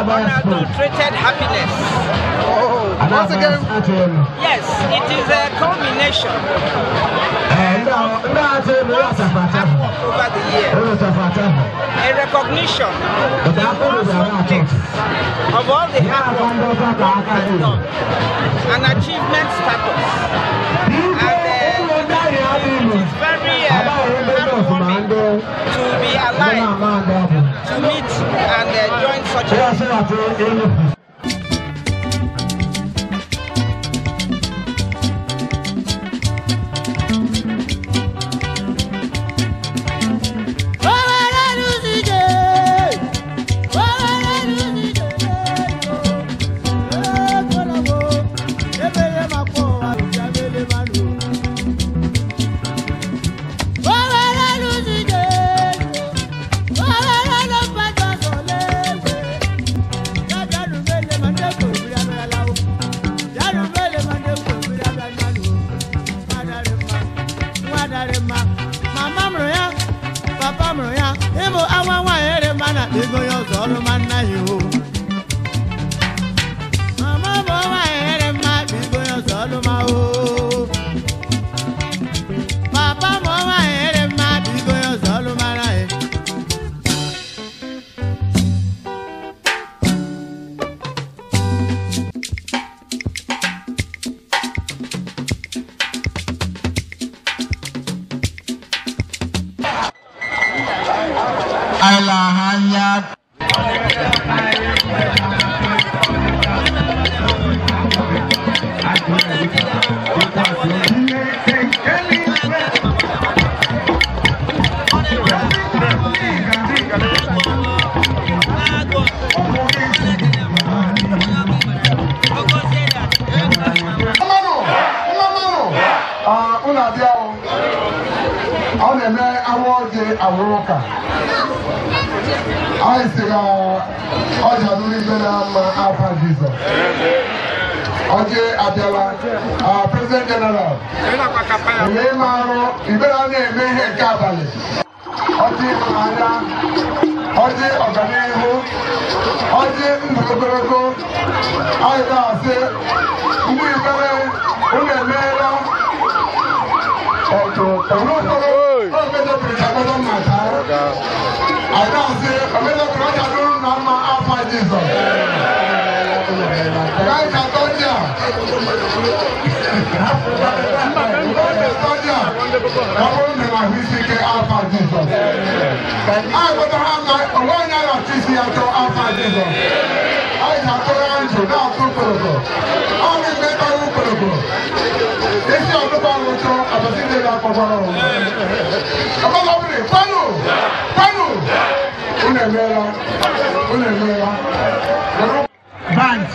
Unadulterated happiness. Oh, once again, yes, it is a culmination of work over the year, a recognition in one place of all the hard work one has done, an achievement status, and it is very heartwarming to be alive, to meet and join such a I say, President General, Band,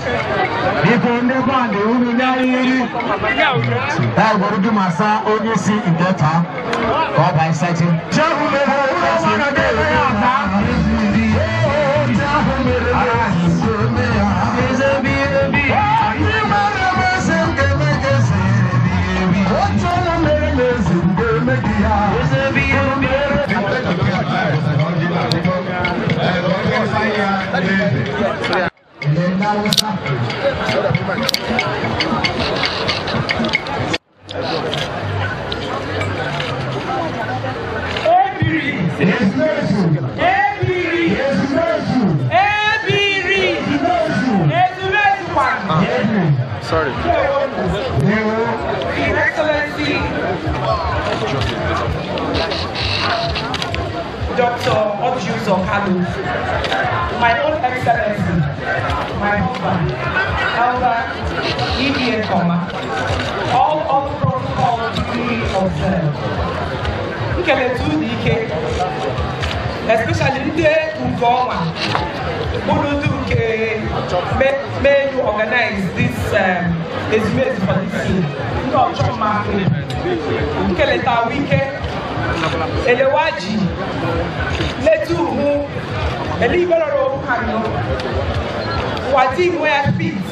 biko ndị band unu nyarịrị gwụrụ masa onye isi nke taa ka ọ baa ịsachi. Sorry. His Excellency Dr. Orji Uzor Kalu, my own Excellency, my husband, Elder E.D.A. Koma, all other protocols duly observed. Nkeletu dị ike, especially ndị nke ọnwa, unu nke may you organize this ezumezu for this year. Ndị ọchọ mma nkeleta wike elewaji letu hu eliberoro kano wadi where fit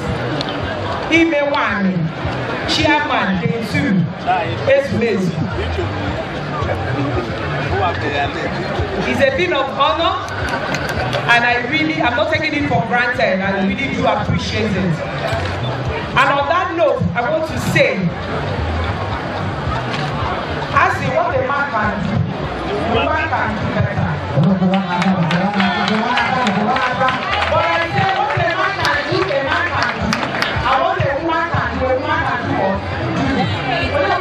ime nwanyị chairman day 2 ezumezu. It's a bit of honor, and I'm not taking it for granted. I really do appreciate it. And on that note, I want to say, I see what a man can do, a man can do better. But I say what a man can do, a man can do. And what a woman can do, a woman can do what? Do.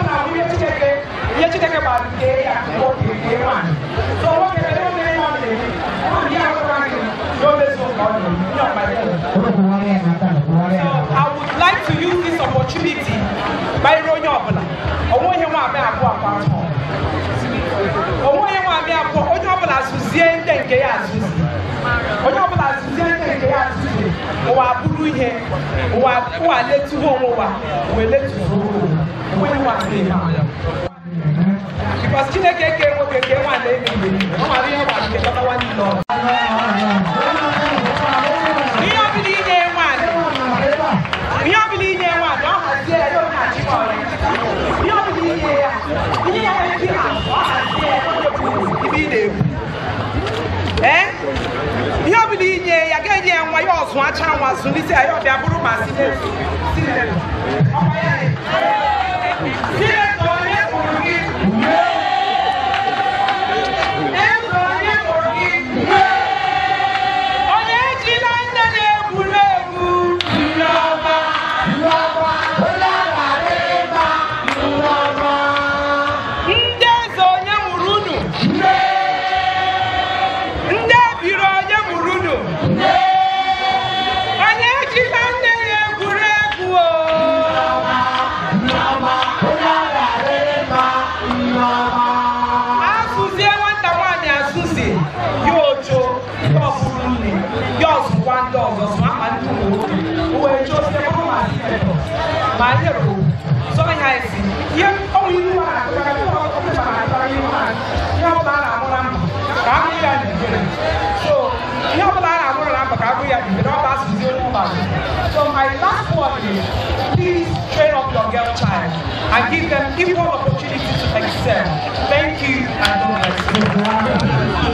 So I would like to use this opportunity by onye ọbụla onwe nwa abịa abụọ akwa onwe nwa abịa abụọ onye ọbụla azụzie ndị nke ya azụzi onye ọbụla azụzie ndị nke ya azụzi ụwa abụrụ ihe ụwa letuo onwe ụwa wee letuo onwe nwa abịa. Because Chineke ke nwoke ke nwaanyị eme ihe ọ mara ihe gbara nke kọtawa niile ọrụ. Ihe ọbụla inye nwaanyị, ihe ọbụla inye nwaanyị, ọ hazie ya, ya onye achịkwa ọrụ. Ihe ọbụla inye ya, ihe ya eji ha, ọ hazie ya, onye bụ ibe ị na-ekwu. Ee? Ihe ọbụla inye ya, ga-enye ya nwa ya ọzụ acha nwa zụlite ya, ya ọbịa bụrụ ma sinetọ. Sinetọ onye kwuru gị? Onye ejila nne na-egwuregwu nneọma. Ndị eze onye mụrụ unu? Ndị ebiri onye mụrụ unu? Onye ejila nne na-egwuregwu o. Asụzie nwata nwaanyị asụzi ya ocho ya ọbụrụ nne ya ọzụkwa ndị ọzọ zụ ama ndị ụmụ nwoke wee chozie bụrụ ma sinetọ ma nyere sọ ya esi ihe ọnwụ ihu ha na-akụkara ihe ọbụla a na-amụ na mba ka abụ ya n'ibere. So ihe ọbụla a na-amụrụ na mba ka abụ ya n'ibere ọ bụ asụzi onye ọbụla. So my last word is, please train up your girl child and give them equal opportunity to excel. Thank you and God bless you.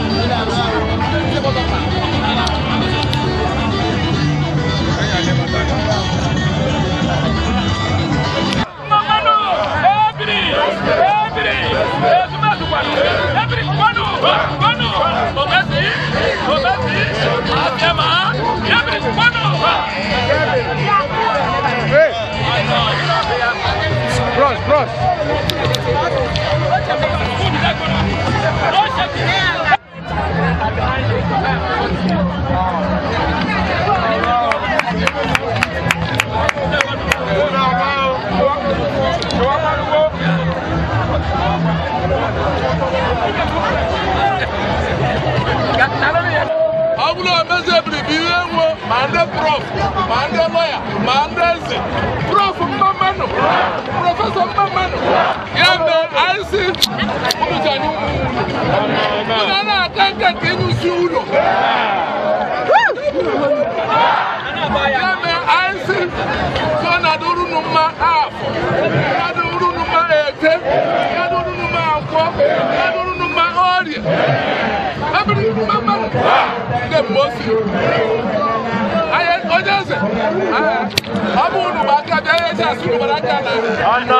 Bros, bros. Ọ bụrụ omezi ebiri bụ ihe nwe ma ndị prof ma ndị lọya ma ndị eze prof mmamanụ prọfesọ mmamanụ ya mee anyị si unu ji anyị ụmụ unu unu na-aka nka nke ịnyụsi ụlọ ya mee anyị si so na dụrụ unu mma afọ ya dụrụ unu mma eke ya dụrụ unu mma nkwọ ya dụrụ unu mma ọrịa ebiri mmamanụ ndị mmosi onye eze ọ bụ unu bụ aka bịa ihe eji asụ unu gbara aka na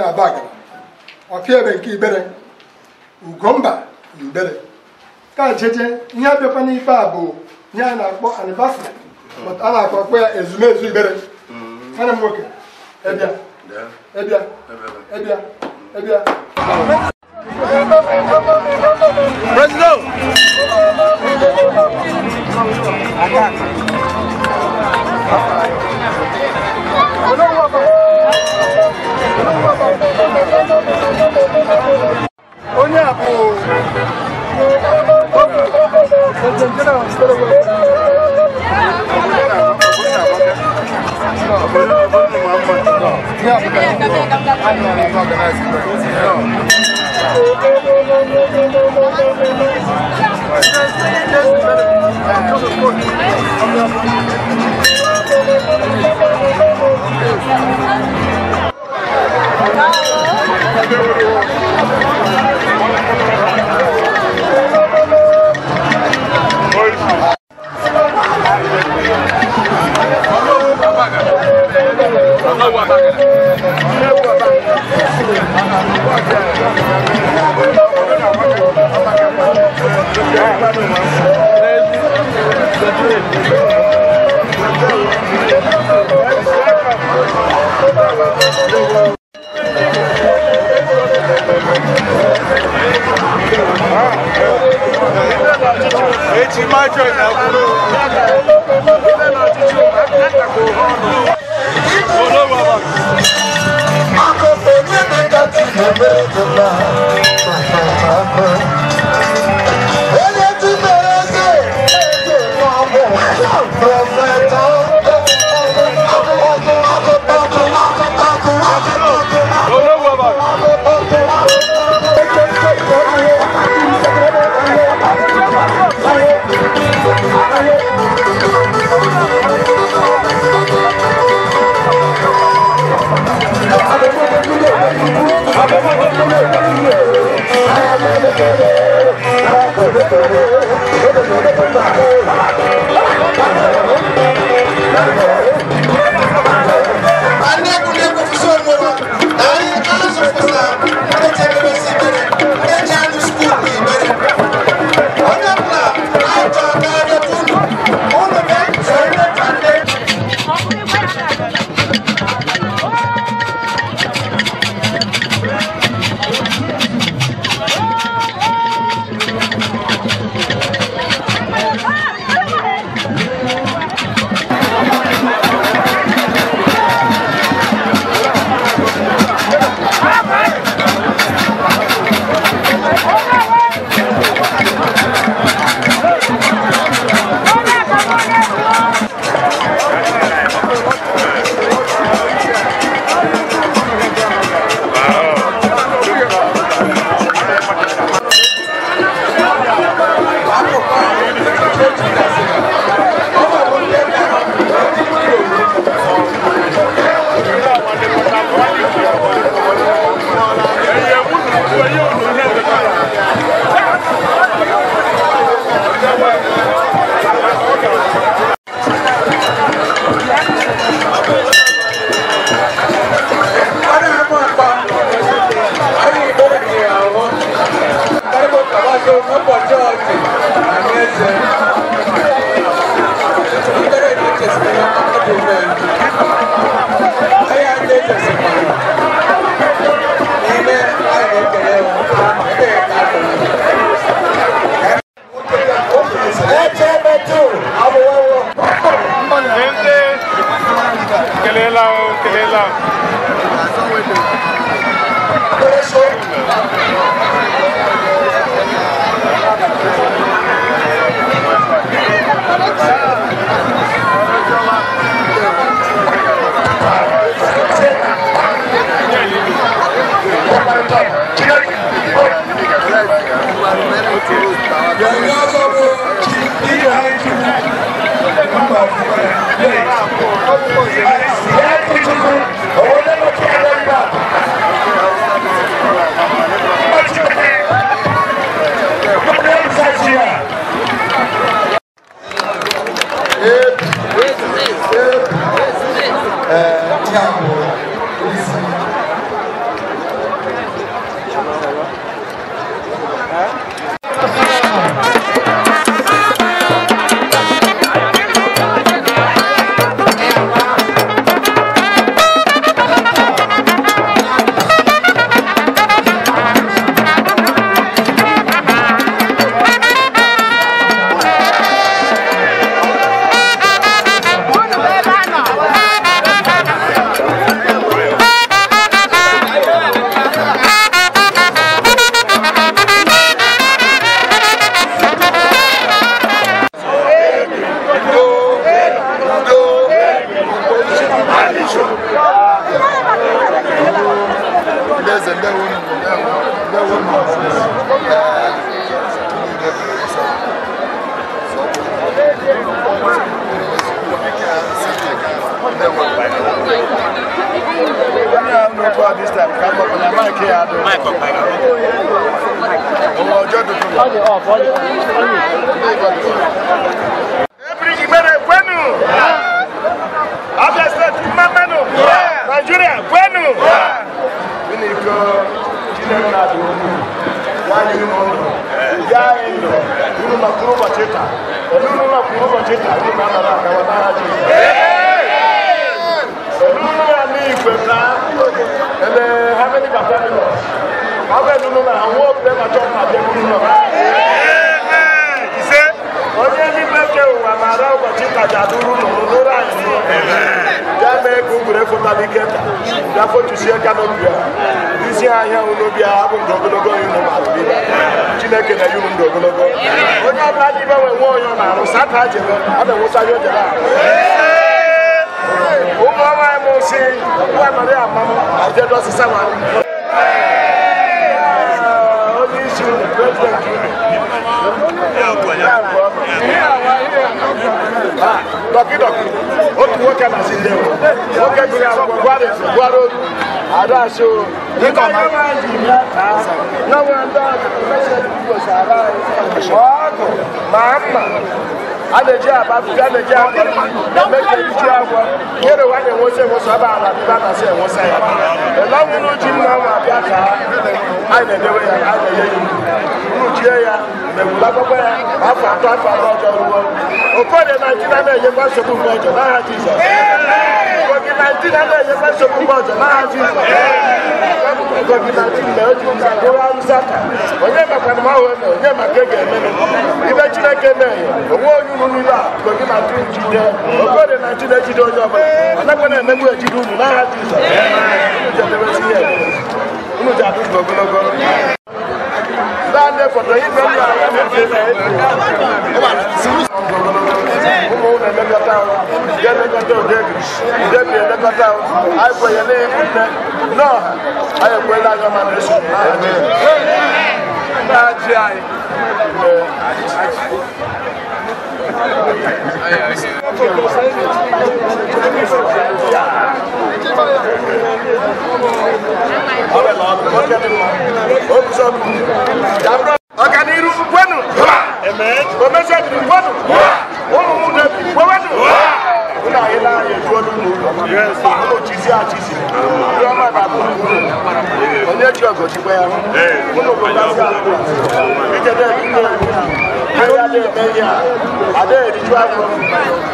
Na bagara ọfịa ebe nke ibere ugomba ibere ka jeje ihe abịakwa n'ife a bụ ihe a na-akpọ anniversary but a na-akpọ ya ezumezu ibere nwanne m nwoke ebia ebia ebia ebia President onye a bụ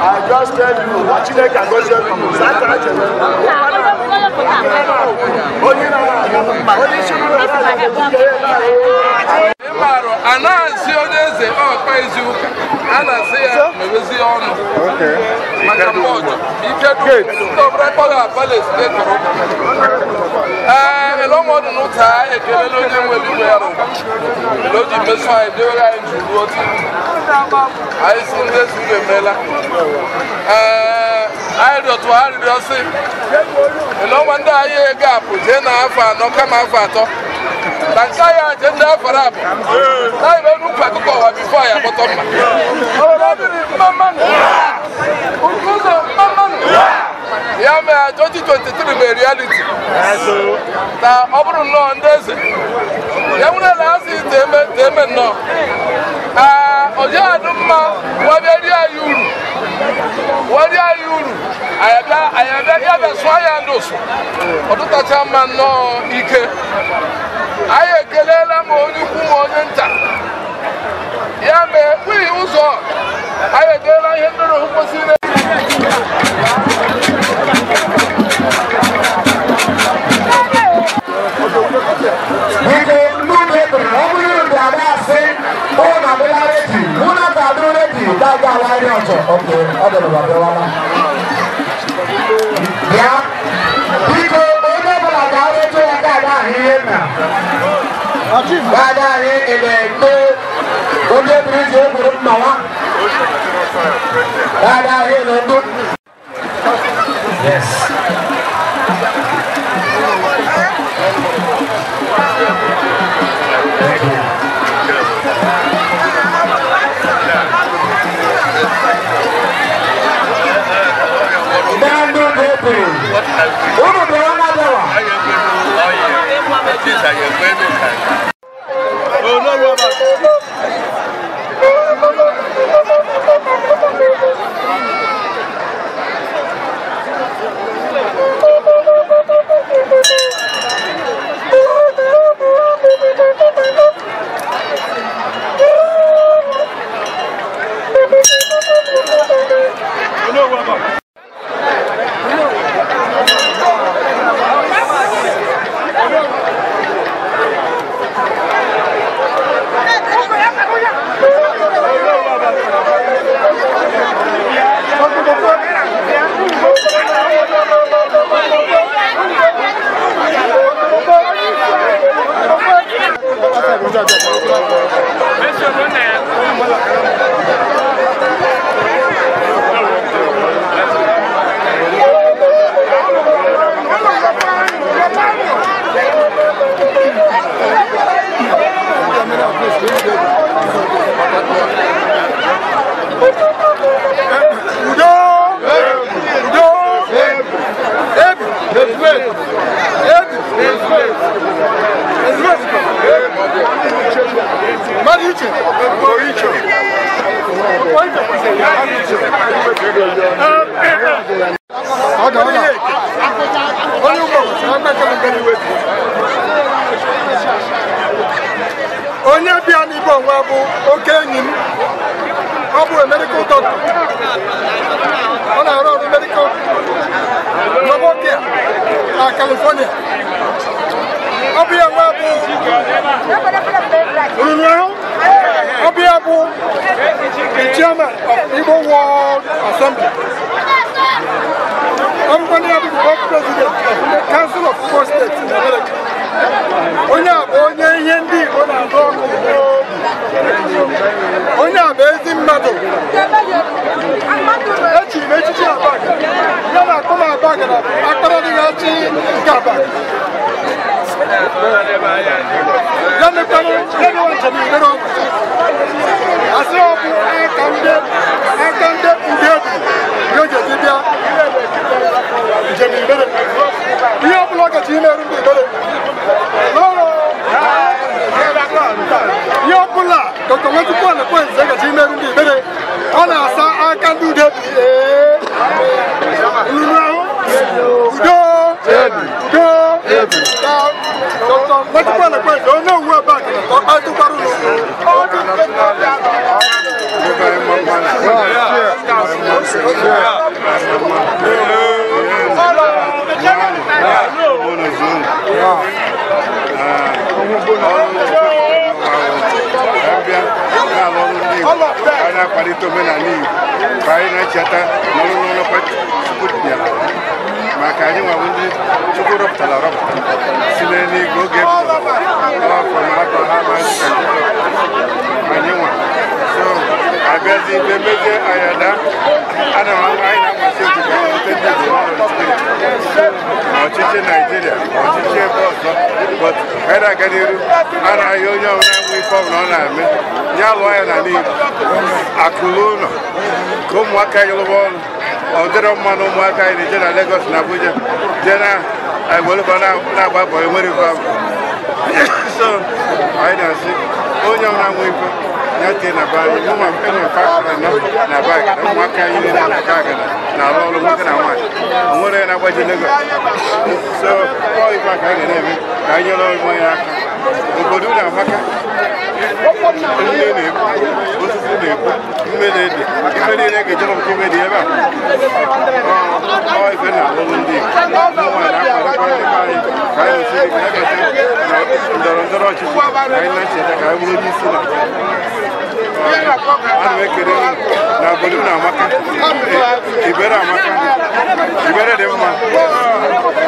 I just tell you, watching the marụ a na-asị onye eze ọkpa izu ụka a na-asị ya mewezi ọnụ maka mgbe ọjọ ike ndị ọbụla kpọrọ palace dekọrọ ee elọmọdụ n'ụta ekelela onye nwere igwe ya n'ụwa ele o ji meso anyị dewere anyị njuru otu anyị si ndị ezi uru emeela ee anyị rịọtụ arịrịọ sị ele ọnwa ndị anyị ego apụ jee na afọ anọ kama afọ atọ na nke anyị aje ndị afọ abụ na anyị nnukwu akụkọ ụwa bifo ya akpọtọ mma mma mmanụ ụzọ mma mmanụ ya mere 2023 bụ reality na ọ bụrụ nnọọ ndị eze ya nwere na asị eme nnọọ ee ọjọọ adụ mma wabịa rie anyị uru wari anyị uru anyị abịa ya bịa sụọ ya ndị ụsụ ọdụtacha mma nnọọ ike anyị ekelela ma onye ukwu ma onye nta ya mee nwunye ụzọ anyị edeela ihe ndị ọrụ kwesịrị. Bịa, biko onye ọbụla ga-arụtụ ya ga-aga ahụ ihe nna. Ga-aga ahụ ele mgbe onye buru izu egburu mmawa. Ga-aga ahụ ele ndụ. Yes. Thank you. Unu bịara na bịawa. Onye bịa n'ibe onwe bụ oke enyi m, ọ bụ medical doctor, ọ na-arụ ọrụ medical Novokia na California. Ọ bụ ya nwe bụ ruru ahụ, ọ bụ ya bụ the chairman of Igbo World Assembly. Ọ bụkwa ya bụ the president of the Council of Igbo States in America. Onye a bụ onye ihe ndị Igbo na-adọ ọkụ n'obi. Onye a bụ ezi mmadụ. Echiri m echichi Abagana, ya na akpọ m Abagana akpara dịghị achị nke Abagana. Ya mekwanụ ya mewa njem Igbere ọkụ. Asị ọ bụ aka ndị ude ebu ya o ji eji bịa njem Igbere. Ihe ọ bụla ọ gaji imerụ ndị Igbere. Ihe ọbụla Dr. Nwachukwu Anakwenze gaji imerụ ndị Igbere, ọ na-asa aka ndị ude ebu. Ruru ahụ, udo, udo. Dr. Nwachukwu Anakwenze, onye owu Abagana, ka ọ kparịtụkwara ụlọ. na-akwalite omenala Igbo ka anyị na-echeta n'ọrụ n'ọlọkwa Chukwu nyere anyị maka anyị nwa ndị Chukwu rọpụtara arọpụta si n'eluigwe oge ebidoro afọ na Abraham Isaac and Jacob anyị nwa so abịazi ikpe mezie ayada ana m anyị na-amasị otu ka anyị nweta ndị Igbo n'ọrụ ma ọchịchị Naijiria ma ọchịchị ebe ọzọ but anyị na-aga n'iru a na-ahịa onye ọbụla nwe ife ọbụla ọ na-eme ya lụọ ya n'ala Igbo akụrụ ụlọ ka ụmụaka anyị lụba ọrụ ọ dịrọ mma na ụmụaka anyị na-eje na Lagos na Abuja jee na ewelụba na-agba bọ enwere ife ahụ so anyị na-asị onye ọbụla nwe ife ya tie na be anyị mụnwa enwe factory nọ na be Agana ụmụaka anyị niile na-aga Agana na-arụ ọrụ nwoke na nwaanyị o nwere na-agbaji Lagos so ọ ife a ka anyị ga na-eme ka anyị nyere onwe ya aka obodo unu amaka nne na-ekwu osisi na-ekwu mmiri ede ife niile ga-eje rọpụta ime dị ebe a ọ ife na-alụrụ ndị Igbo mụnwa na-akwadokwa ndị be anyị ka anyị nọsi ike na ndọrọ ndọrọ ọchịchị ka anyị na-echeta ka anyị bụrụ onye isi na ana m ekele unu na obodo unu amaka Igbere amaka Igbere dị mma alụlọ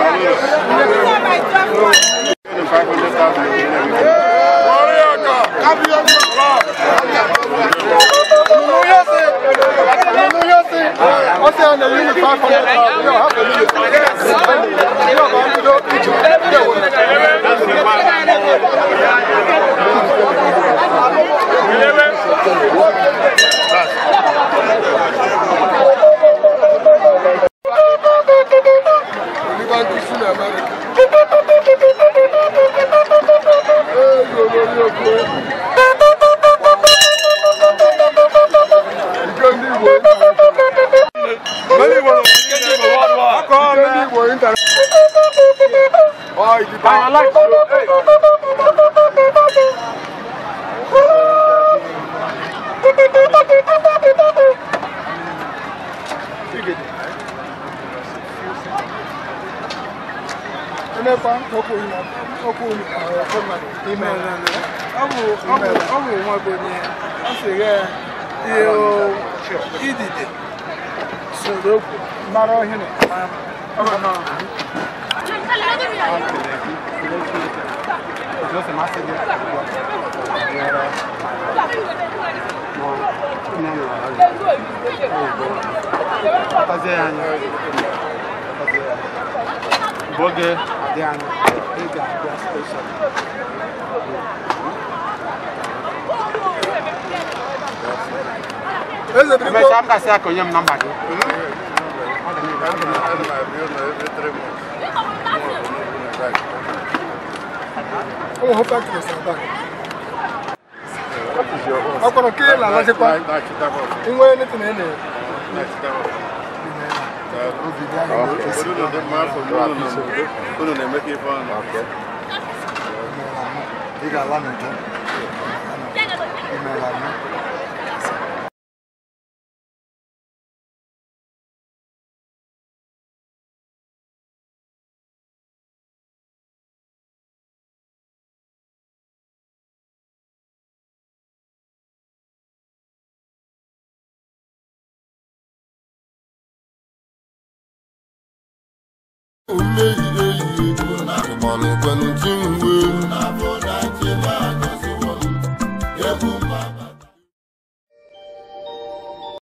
500,000.